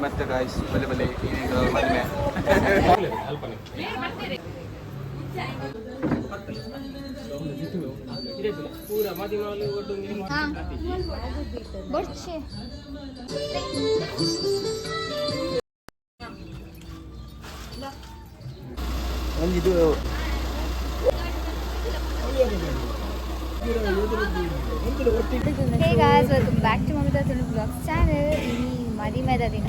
ಮತ್ತೆ ಗಾಯ್ಸ್, ಬಲೆ ಬಲೆ ಮದುವೆ. ಬೊಡ್ಚಿ. ಒಂದು. Hey guys, welcome back to Mamita Tulu vlogs channel. ಈ ಮದಿಮೆದ ದಿನ.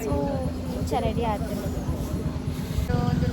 ಸೊ ಇಂಚ ರೆಡಿ ಆತಿಲ್ಲ. ಸೊ ಒಂದು.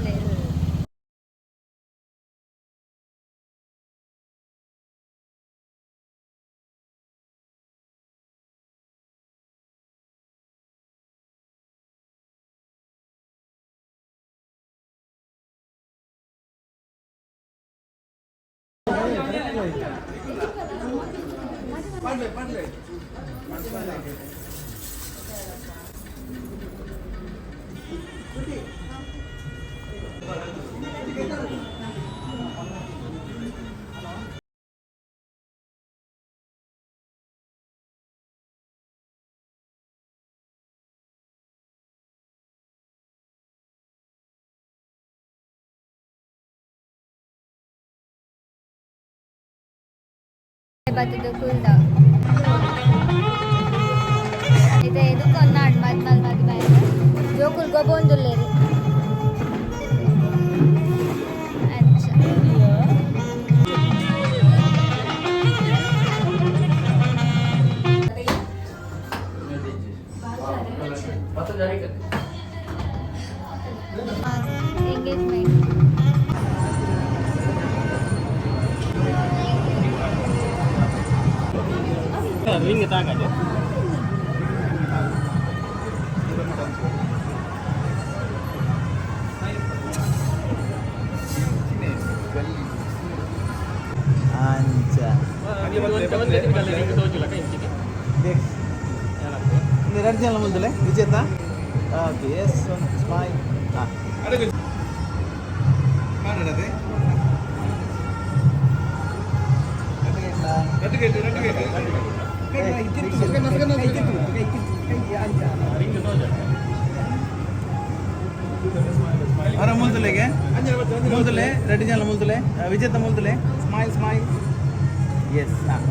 ಬತ್ತದ ಕುಲ್ದ ಇದೆ. ಎದುಕೊಂದಾಂಡ್ ಮದ್ಮಲ್ ಮದ್ಮೆ ಜೋಕುಲ್ ಗೊಬ್ಬೊಂದುಲ್ಲೆರ್. ಅಂಚ. ಎಂಗೇಜ್ಮೆಂಟ್. ರಿಂಗ್ ತಾಗದು. ಅಂಚ. ರಿಂಗ್ ತೋಜುಲಕ ಇಂಚಿಗೆ. ಎರಡು ಜನ ಮುಂದಲೆ ವಿಜೇತ. ಓಕೆ, ಎಸ್, ಒಂದು ಸ್ಮೈಲ್. ಹಾಂ, ರಿಂಗ್ ತೋಜ. ಅರ ಮುಲ್ತುಲೆಗೆ ಮುಲ್ತುಲೆ, ರೆಡ್ಡಿ ಜನ ಮುಲ್ತುಲೆ, ವಿಜೇತ ಮುಲ್ತುಲೆ. Smile, smile. ಎಸ್, ಹಾಂ.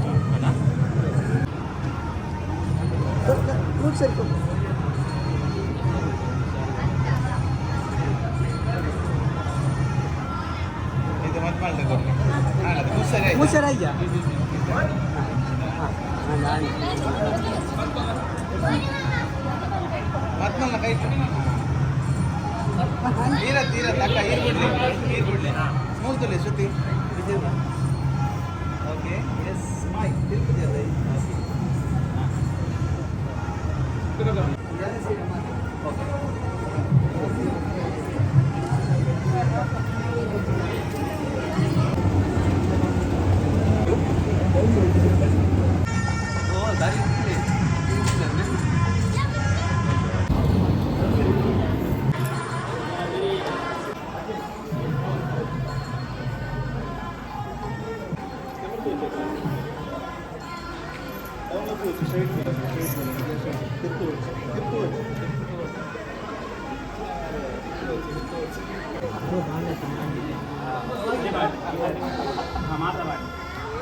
ಇದು ಮತ್ತೆ ಮಾಡ್ದೆ. ಮುಸರಿ. ಮತ್ಮಲ್ಲ ಕೈ ತೀರ ತೀರ ತಕ್ಕ. ಈರ್ ಬಿಡ್ಲಿ, ಈರ್ ಬಿಡ್ಲಿ. ಮೂಲ್ತುಲೆ ಶ್ರುತಿ, ವಿಜೇತ. Okay, S, smile. ತಿರುಪತಿ ಅಲ್ಲ. ಓಕೆ. ಓ ದಾರಿ.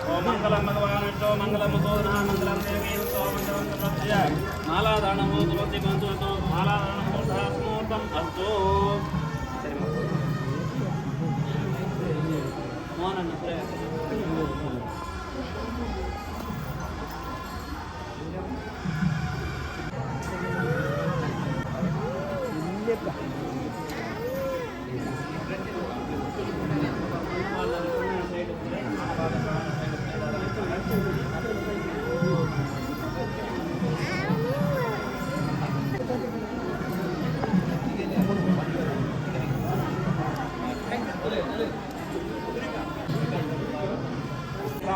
ಓಂ ಮಂಗಲಂ ಭಗವಾನ್ ವಿಷ್ಣು ಮಂಗಲಂ ಮಧುಸೂದನಃ ಮಂಗಲಂ ದೇವಿ ಮಂಗಲಂ ಪ್ರತ್ಯ ಮಾಲಾಧಾರಣಮೋ ತುಳಸಿ ಬಂತು ಮಾಲಾಧಾರಣಮೋ ಮುಹೂರ್ತಂ ಅಸ್ತು. ಸರಿ, ಮೋಹನನ್ನ.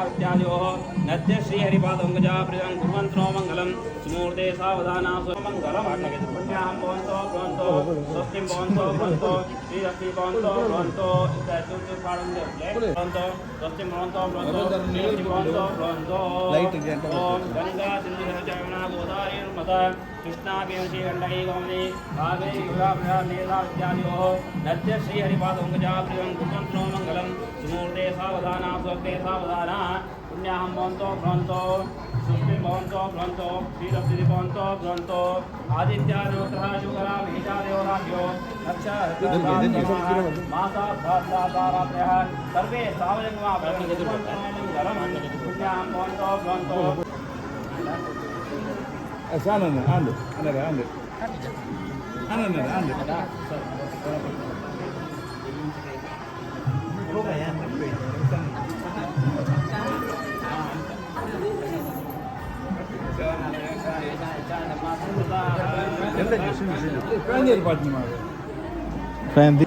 इत्यादयोः नद्य श्रीहरिपादपङ्कजा प्रियं कुर्वन्तो मङ्गलं सुमूर्ते सावधाना सुमङ्गलं पुण्याहं भवन्तो भवन्तो स्वस्तिं भवन्तो भवन्तो श्रीलक्ष्मी भवन्तो भवन्तो भवन्तो स्वस्तिं भवन्तो भवन्तो श्रीलक्ष्मी भवन्तो भवन्तो। ॐ गङ्गा सिन्धु यमुना गोदावरी नर्मदा कृष्णा पीयूषी गण्डकी गोमती कावेरी नीला इत्यादयोः नद्य श्रीहरिपादपङ्कजा प्रियं कुर्वन्तो मङ्गलं सुमूर्ते सावधाना स्वग्ने सावधाना पुण्याहं भवन्तो भवन्तो स्वस्तिं भवन्तो भवन्तो श्रीलक्ष्मी भवन्तो भवन्तो। आदित्यादिवत्रः शुकरा महिषादेवराभ्यो मासा धात्रातारात्रयः सर्वे सावजङ्गमा पुण्याहं भवन्तो भवन्तो। ಆಂಡು ಅಣ್ಣರೇ ಆಂಡು ಅಣ್ಣರೇ ಆಂಡು. ಫ್ಯಾನ್ ಪಾಟ್ನಿ ಮಾಡಿ. ಫ್ಯಾನ್.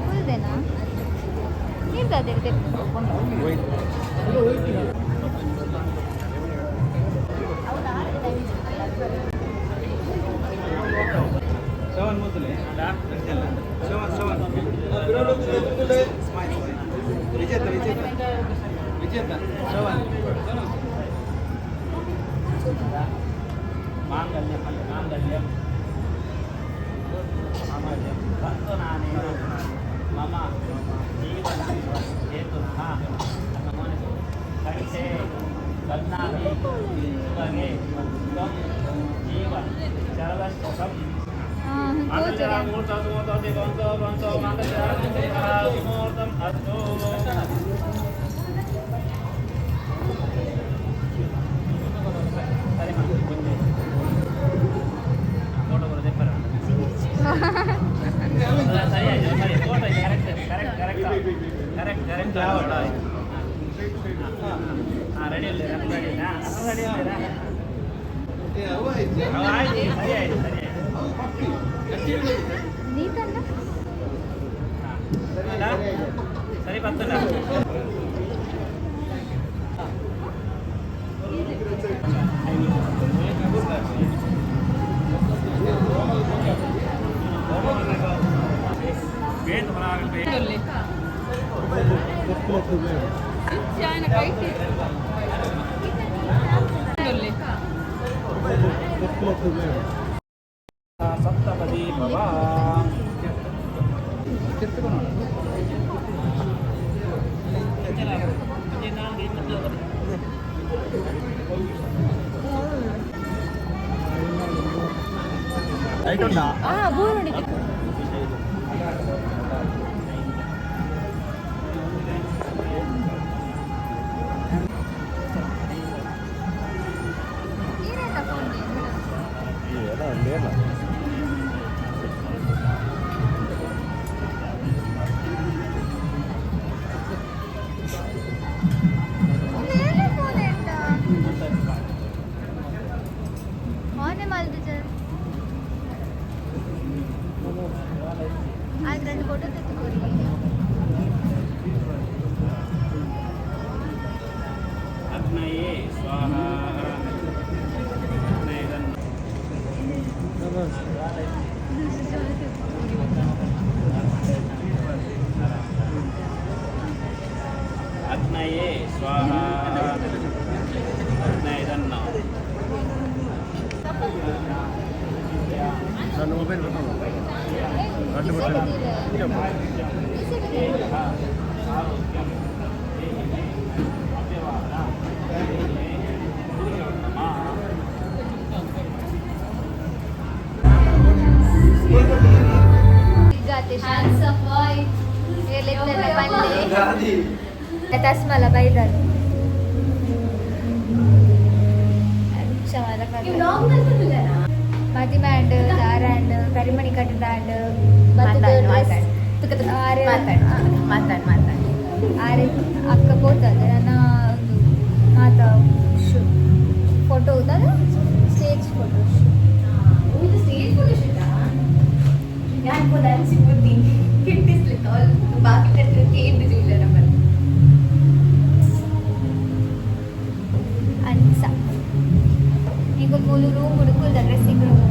ಕುಲ್ದೇನಾ ನೀರ್ದಾದಿರ್ದೆ. ಶವನ್ ಮುದ್ದುಲೆ ಶವನ್ ಶವನ್ ಸ್ಮೈಲ್ ವಿಜೇತ ವಿಜೇತ ವಿಜೇತ ಶವನ್. ಮಾಂಗಲ್ಯಂ ಮಾಂಗಲ್ಯಂ ಮಾಂಗಲ್ಯಂ ತಂತುನಾನೇನ ಮಮ ಜೀವನ ಹೇತುನಃ ಕಂಠೆ ಬದ್ನಾಮಿ ಸುಭಗೆ ತ್ವಂ ಜೀವ ಶರದಶತಂ. ಮಾಂಗಲ್ಯ ಮುಹೂರ್ತ ಸುಮೂರ್ತ ಭವಂತೋ ಭವಂತೋ ಮಾಂಗಲ್ಯ ಮುಹೂರ್ತಂ ಅಸ್ತು. ಸರಿ ಮುಂದೆ ಫೋಟೋ ಬರೋದೇ ಪರ ಸರಿ ಆಯ್ತು ಸರಿ photo correct correct correct correct correct. ಹಾಂ ರೆಡಿ ಇಲ್ಲ ರೆಡಿ ರೆಡಿ ಇಲ್ಲ ಆಯ್ತು ಸರಿ ಆಯ್ತು ಸರಿ ಆಯ್ತು. ನೀತನ್ನ ಸರಿ ಬರ್ತಲ್ಲ. ಸಪ್ತಪದಿ ಭವ. ಬೂರುಂಡಿ. ಆನೆ ಮಲ್ದಿಜರ್ ಆಗ రెండు ಫೋಟೋ ತೆಗೆದುಕೊರಿ. ಅಗ್ನಯೇ ಸ್ವಾಹ. ಅಗ್ನಯೇ ಸ್ವಾಹ. ಅಗ್ನಯದನ್ನ ನನ್ನ ಮೊಬೈಲ್ ಆರೋಗ್ಯಂ ಅವ್ಯವಹಾರ Handsome boy. ತಸ್ಮಲ ಬೈದಾರೆ. ಮದಿಮೆ ಆಂಡ್, ದಾರ ಆಂಡ್, ಕರಿಮಣಿ ಕಟ್ಟದ ಆಂಡ್. ಮಾತಾಡ್ ಮಾತಾಡ್. ಆರೆ ಅಕ್ಕ ಪೋತದ ನನ್ನ ಒಂದು ಮಾತ ಶೂ ಫೋಟೋ ಉಂದದ ಸ್ಟೇಜ್ ಫೋಟೋ. ಇದು ಸ್ಟೇಜ್ ಫೋಟೋ ಶೂಟಾ? ಯಾನ್ ಪೋದ ಅಂಚಿ ಬುದ್ಧಿ ಕಿಟ್ಟಿಸ್ಲಿಕ್ಕೆ ಅವ್ಲು ಬಾಕಿ ತಟ್ಟೆ ಕೇಂದ್ರ ಜೂಲ ನಂಬರ್. ಅಂಚ ಈಗ ಮೂಲು ರೂಮ್ ಹುಡುಕುಲ್ದ ಡ್ರೆಸ್ಸಿಂಗ್ ರೂಮ್.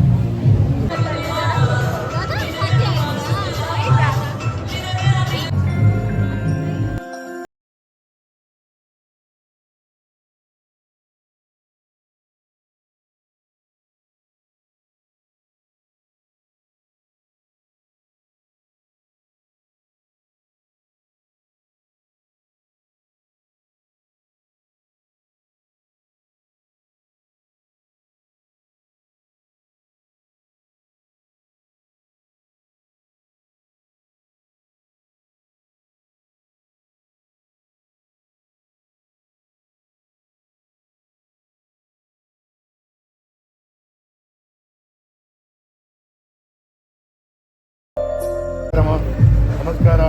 ನಮಸ್ಕಾರ.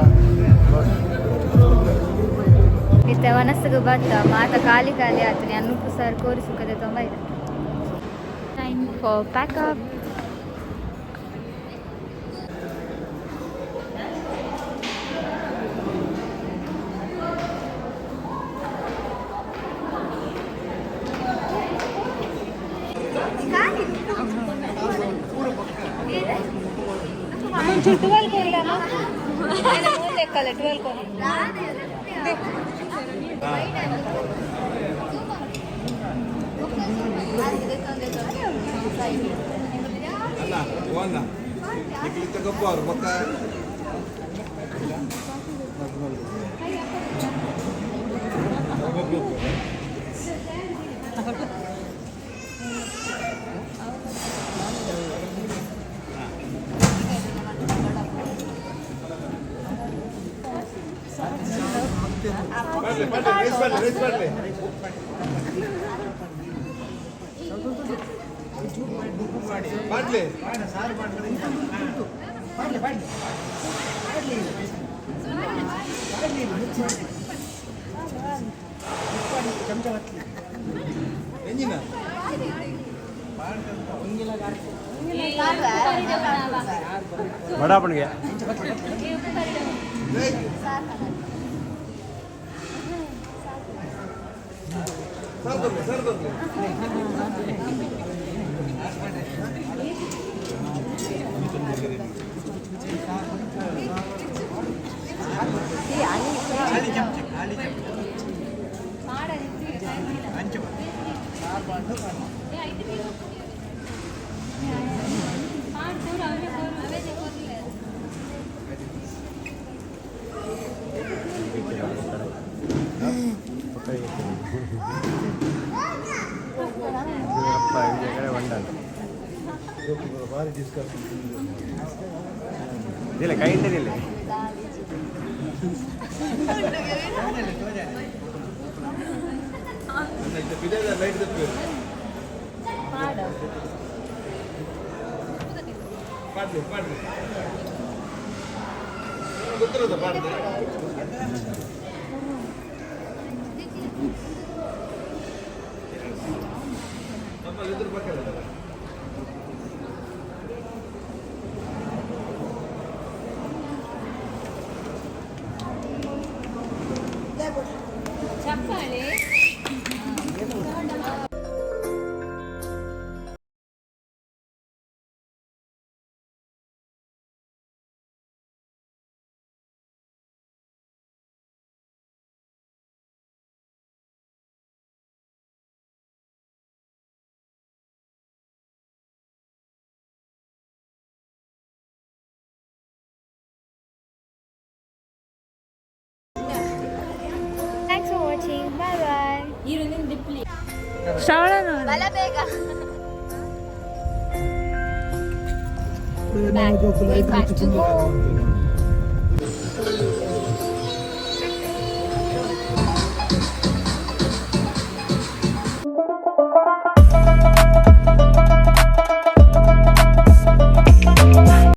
ಇತ್ತೆ ವನಸ್ಸುಗು ಬತ್ತ ಮಾತ ಖಾಲಿ ಖಾಲಿ ಆತನೆ. ಅನ್ನುಪ್ಪು ಸರ್ ಕೋರಿ ಸುಖದ ತುಂಬ ಇದೆ. Time for pack up. ಅಣ್ಣ ಓ ಅಣ್ಣ ನಿಕ್ಲಿತ್ತ ಕಬ್ಬು ಅವ್ರು ಬೊಕ್ಕ. ಬರ್ಲಿ ಬರ್ಲಿ, ರೇಸ್ ಬರ್ಲಿ, ರೇಸ್ ಬರ್ಲಿ. ಬಾಟ್ಲಿ ಎಂಜಿನ. ಬಡಾಪಣಿಗೆ. ಸರ್ ಬರ್ಲಿ, ಸರ್ ಬರ್ಲಿ. ಭಾರಿ ಡಿಸ್ಕಸ್. ಇಲ್ಲ, ಕೈ ಇಲ್ಲ. ಲೈಟ್ ತಪ್ಪಿ ಪಾಡ್ಲಿ ಪಾಡ್ಲಿ, ಗೊತ್ತಿರೋದ ಪಾಡ್ಲಿ. ನಮ್ಮಲ್ಲಿ ಇದ್ರ ಪಕ್ಕ. Thanks for watching. Bye bye. ಬಲ ಬೇಗ. Back to home.